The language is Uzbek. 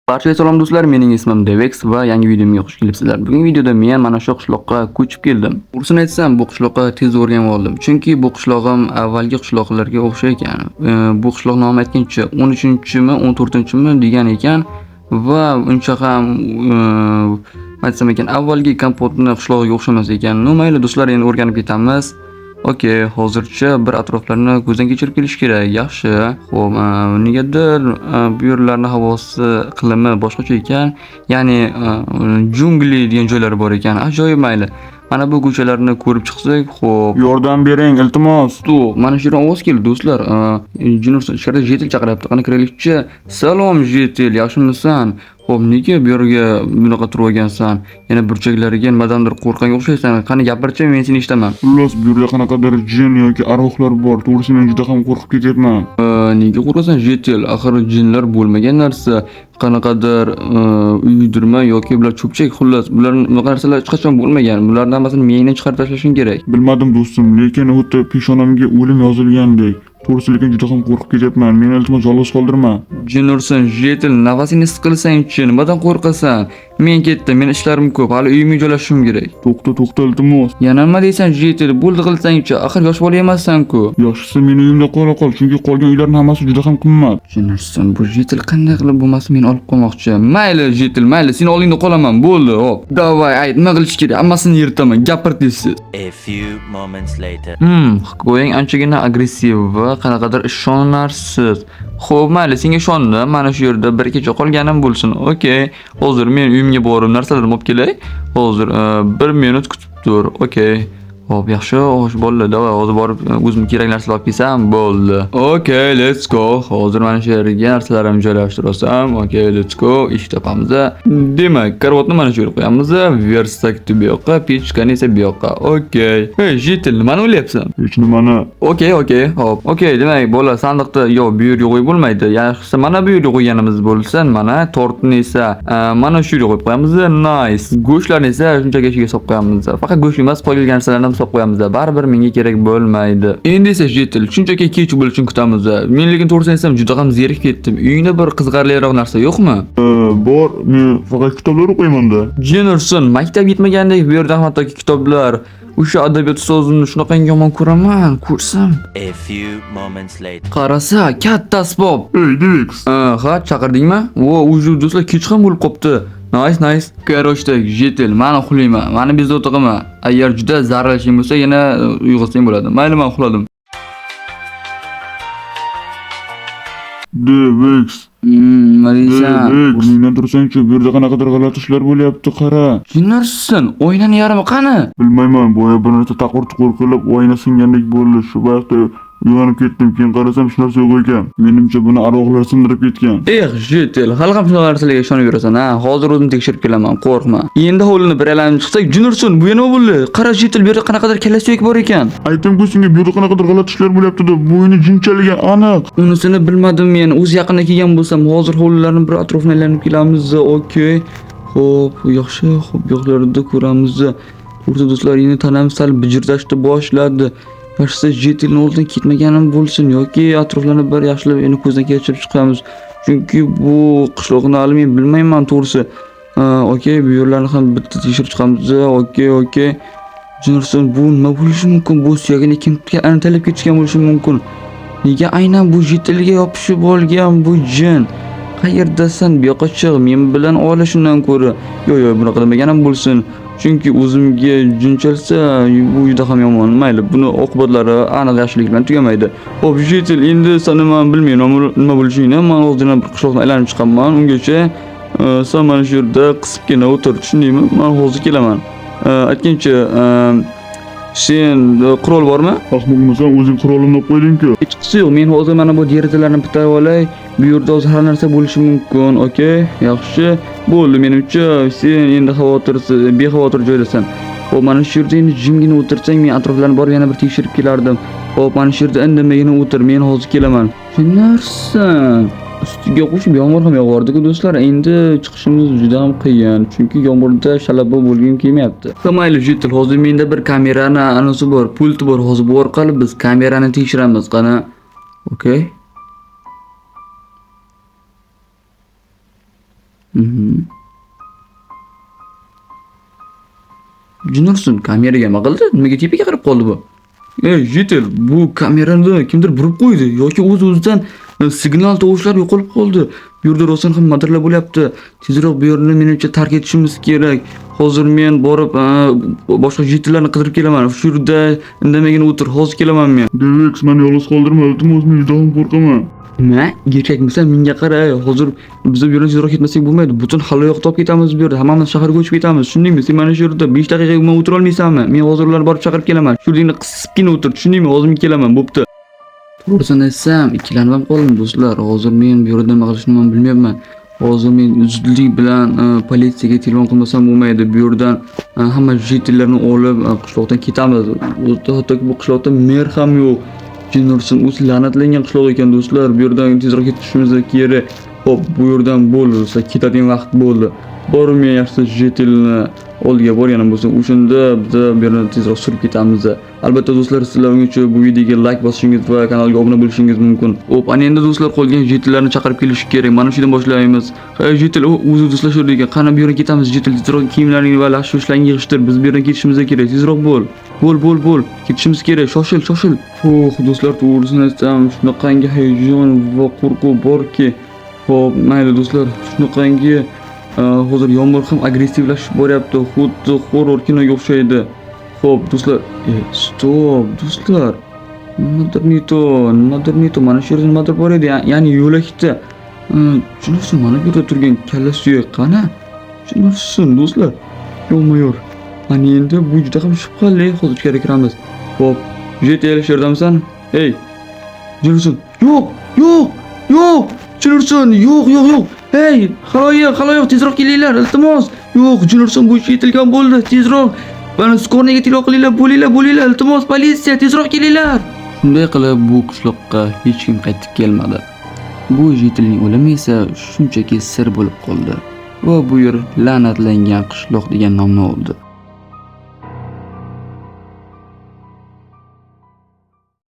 Barchaga salom do'stlar, mening ismim Devex va yangi videomga xush kelibsizlar. Bugungi videoda men mana shu qishloqqa ko'chib keldim. To'g'risini aytsam, bu qishloqqa tez o'rganib oldim. Chunki bu qishlog'im avvalgi qishloqlarga o'xshar ekan. Bu qishloq nomi aytgancha 13-mi, 14-mi degan ekan va uncha ham aytsam ekan, avvalgi kompotni qishlog'iga o'xshamas ekan. Ну, mayli do'stlar, endi o'rganib ketamiz. Okey, hozircha bir atroflarni ko'zdan kechirib kelish kerak. Yaxshi. Xo'p, negadir bu yerlarning havosi, iqlimi boshqacha ekan. Ya'ni jungli degan joylari bor ekan. Ajoyib, mayli. Mana bu ko'chalarni ko'rib chiqsak, xo'p. Yordam bering, iltimos. Стоп, mana shu yerdan ovoz keldi do'stlar. Jinursin ichkarida житель chaqiryapti. Qani kiraylikchi. Salom житель, yaxshimisan? Xo'p, nega bu yerga bunaqa turib olgansan? Yana burchaklariga nimadandir qo'rqqanga o'xshaysan. Qani gapirchi, men seni eshitaman. Xullas, bu yerda qanaqadir jin yoki arvohlar bor. To'g'risi men juda ham qo'rqib ketyapman. Nega qo'rqasan житель? Axir jinlar bo'lmagan narsa. Qanaqadir uydirma yoki bular cho'pchak, xullas, bular bunaqa narsalar hech qachon bo'lmagan. Bularning hammasini miyangdan chiqarib tashlashing kerak. Bilmadim do'stim, lekin xuddi peshonamga o'lim yozilgandek. To'g'risi lekin juda ham qo'rqib ketyapman. Meni iltimos yolg'iz qoldirma. Jinursin, житель, nafasingni siqilsang-chi, nimadan qo'rqasan? Men ketdim, meni ishlarim ko'p, hali uyimga joylashishim kerak. To'xta, to'xta, iltimos. Yana nima deysan, житель? Bo'ldi qilsang-chi, axir yosh bola emassan-ku. Yaxshisi meni uyimda qola qol, chunki qolgan uylarning hammasi juda ham qimmat. Jinursin, bu житель qanday qilib bo'lmasin meni olib qolmoqchi. Mayli, житель, mayli, seni oldingda qolaman, bo'ldi, hop. Давай, ayt, nima qilish kerak? Hammasini yirtaman, gapir tez. A few moments later. Hikoyang anchagina agressiv va qanaqadir ishonarsiz. Xo'p, mayli, senga ishondim. Mana shu yerda bir kecha qolganim bo'lsin. Okey. Hozir men uyimga borib narsalarimni olib kelay. Hozir bir minut kutib tur. Okey. Xo'p, yaxshi, xo'sh, bo'ldi. Давай, hozir borib o'zim kerak narsalar olib kelsam bo'ldi. Okey, let's go. Hozir mana shu yerga narsalarimni joylashtirib olsam, okey, let's go. Eshik topamiz. Demak, karavotni mana shu yerga qo'yamiz. Verstakni bu yoqqa, pechkani esa bu yoqqa. Okey. Hey, житель, nimani o'ylayapsan? Hech nimani. Okey, okey, hop. Okey, demak, bola sandiqni yo'q, bu yerga qo'yib bo'lmaydi. Yaxshisi mana bu yerga qo'yganimiz bo'lsin. Mana tortni esa mana shu yerga qo'yib qo'yamiz. Nice. Go'shtlarni esa shunchaki ichiga solib qo'yamiz. Faqat go'sht emas, qolgan narsalarni ham solib qo'yamiz. Baribir menga kerak bo'lmaydi. Endi esa житель, shunchaki kech bo'lishini kutamiz. Men lekin to'g'risini aytsam juda ham zerikib ketdim. Uyingda bir qiziqarliroq narsa yo'qmi? Bor, men faqat kitoblar o'qiyman-da. Jinursin, maktab yetmagandek bu yerda hattoki kitoblar, o'sha adabiyot ustozimni shunaqangi yomon ko'raman, ko'rsam. A few moments later. Qarasa, katta asbob. Ey, Devex. Ha, chaqirdingmi? Vo, уже do'stlar kech ham bo'lib qopti. Nice, nice. Короче, житель, mani uxlayman. Mani bezovta qilma. Agar juda zararlashing bo'lsa, yana uyg'otsang bo'ladi. Mayli, men uxladim. Devex. Nima deysan? Devex. O'rningdan tursang-chi, bu yerda qanaqadir g'alati ishlar bo'lyapti, qara. Jinursin, oynaning yarmi qani? Bilmayman, boya bir narsa taqir-tuqur qilib, oyna singandek bo'ldi. Shu vaqtda uyg'onib ketdim. Keyin qarasam hech narsa yo'q ekan. Menimcha buni arvohlar sindirib ketgan. Eh, житель, hali ham shunaqa narsalarga ishonib yurasan, ha? Hozir o'zim tekshirib kelaman, qo'rqma. Endi hovlini bir aylanib chiqsak, Jinursin, bu nima bo'ldi? Qara, житель, bu yerda qanaqadir kalla suyak bor ekan. Aytdim-ku senga, bu yerda qanaqadir g'alati ishlar bo'lyapti deb. Bu uyni jin chalgan aniq. Unisini bilmadim men. O'zi yaqinda kelgan bo'lsam, hozir hovlilarni bir atrofini aylanib kelamiz. Okey. Xo'p, yaxshi. Xo'p, bu yoqlarda ko'ramiz. To'g'risi do'stlar, endi tanam sal bijirdashni boshladi. Yaxshisi житель ni oldidan ketmaganim bo'lsin yoki atroflarni bir yaxshilab endi ko'zdan kechirib chiqamiz. Chunki bu qishloqni hali men bilmayman to'g'risi. Okey, bu yerlarni ham bitta tekshirib chiqamiz. Okey, okey. Jinursin, bu nima bo'lishi mumkin? Bu suyagini kim talab ketishgan bo'lishi mumkin? Nega aynan bu житель ga yopishib olgan bu jin? Qayerdasan? Bu yoqqa chiq, men bilan ola shundan ko'ra. Yo'q, yo'q, bunaqa demaganim bo'lsin. Chunki o'zimga jin chalsa, bu juda ham yomon. Mayli, buni oqibatlari aniq yaxshilik bilan tugamaydi. Xo'p, житель, endi seni men bilmayman nima bo'lishini. Men hozirgina bir qishloqni aylanib chiqaman. Ungacha sen mana shu yerda qisibgina o'tir, tushundingmi? Men hozir kelaman. Aytgancha, sen qurol bormi? Ahmoqmisan, o'zing qurolimni olib qo'yding-ku. Hechqisi yo'q. Men hozir mana bu derazalarni bitarib olay. Bu yerda hozir har narsa bo'lishi mumkin. Okey, yaxshi. Bo'ldi, menimcha sen endi xavotirsiz, bexavotir joydasan. Xo'p, mana shu yerda endi jimgina o'tirsang, men atroflarni borib yana bir tekshirib kelardim. Xo'p, mana shu yerda indamagina o'tir, men hozir kelaman. Shu narsa ustiga qo'shib yomg'ir ham yog'ardi-ku do'stlar. Endi chiqishimiz juda ham qiyin, chunki yomg'irda shalabbo bo'lgim kelmayapti. Ha, mayli, житель, hozir menda bir kamerani anasi bor, pulti bor. Hozir bu orqali biz kamerani tekshiramiz. Qani. Okey. Jinursun, kameraga nima qildi? Nimaga tepaga qarab qoldi bu? Ey, житель, bu kamerani kimdir burib qo'ydi yoki o'z-o'zidan signal tovushlar yo'qolib qoldi. Bu yerda rostdan ham nimadirlar bo'lyapti. Tezroq bu yerni menimcha tark etishimiz kerak. Hozir men borib boshqa житель larni qidirib kelaman. Shu yerda indamagina o'tir, hozir kelaman men. Devex, meni yolg'iz qoldirma, iltimos, men juda ham qo'rqaman. Nima? Erkakmisan? Menga qara, hozir biz bu yerdan tezroq ketmasak bo'lmaydi. Butun xaloyiq topib ketamiz bu yerda. Hammamiz shaharga ko'chib ketamiz. Tushundingmi? Sen mana shu yerda 5 daqiqa umuman o'tira olmaysanmi? Men hozir ularni borib chaqirib kelaman. Shu yerda qisibgina o'tir, tushundingmi? Hozir men kelaman, bo'pti. To'g'risini aytsam, ikkilanib ham qoldim, do'stlar. Hozir men bu yerda nima qilishni ham bilmayapman. Hozir men zudlik bilan politsiyaga telefon qilmasam bo'lmaydi. Bu yerdan hamma житель larni olib qishloqdan ketamiz. Hattoki bu qishloqda mer ham yo'q. Jinursin, o'zi la'natlangan qishloq ekan, do'stlar. Bu yerdan tezroq ketishimiz kerak. Xo'p, bu yerdan bo'ldi, do'stlar, ketadigan vaqt bo'ldi. Borib men yaxshisi житель ni oldiga borganim bo'lsin, o'shanda biza bu yerdan tezroq surib ketamiz. Albatta, do'stlar, sizlar ungacha bu videoga like bosishingiz va kanalga obuna bo'lishingiz mumkin. Xo'p, ana endi, do'stlar, qolgan житель larni chaqirib kelish kerak. Mana shu yerdan boshlaymiz. Hey, житель, o'zi do'stlar shu yerda ekan. Qani, bu yerga ketamiz, житель, tezroq kiyimlaringni va lashvishlaringni yig'ishtir. Biz bu yerdan ketishimiz kerak. Tezroq bo'l. Bo'l, bo'l, bo'l. Ketishimiz kerak. Shoshil, shoshil. Oh, do'stlar, to'g'risini aytsam, shunaqangi hayajon va qo'rquv borki. Xo'p, mayli, do'stlar, shunaqangi hozir yomg'ir ham agressivlashib boryapti. Xuddi horror kinoga o'xshaydi. Xo'p, do'stlar, стоп, do'stlar. Nimadir не то, nimadir не то. Mana shu yerda nimadir bor edi, ya'ni yo'lakda. Tushunarsiz, mana bu yerda turgan kalla suyak qani? Tushunarsiz, do'stlar. Yo'q. Ana endi bu juda ham shubhali. Hozir ichkari kiramiz. Xo'p, житель, shu yerdamisan? Ey. Jinursun. Yo'q, yo'q, yo'q. Jinursun, yo'q, yo'q, yo'q. Hey, xaloyiq, xaloyiq, tezroq kelinglar, iltimos. Yo'q, Jinursun, bu ish yetilgan bo'ldi. Tezroq. Mana скорый ga telefon qilinglar, bo'linglar, bo'linglar, iltimos, politsiya, tezroq kelinglar. Shunday qilib bu qishloqqa hech kim qaytib kelmadi. Bu житель ning o'limi esa shunchaki sir bo'lib qoldi va bu yer la'natlangan qishloq degan nomni oldi.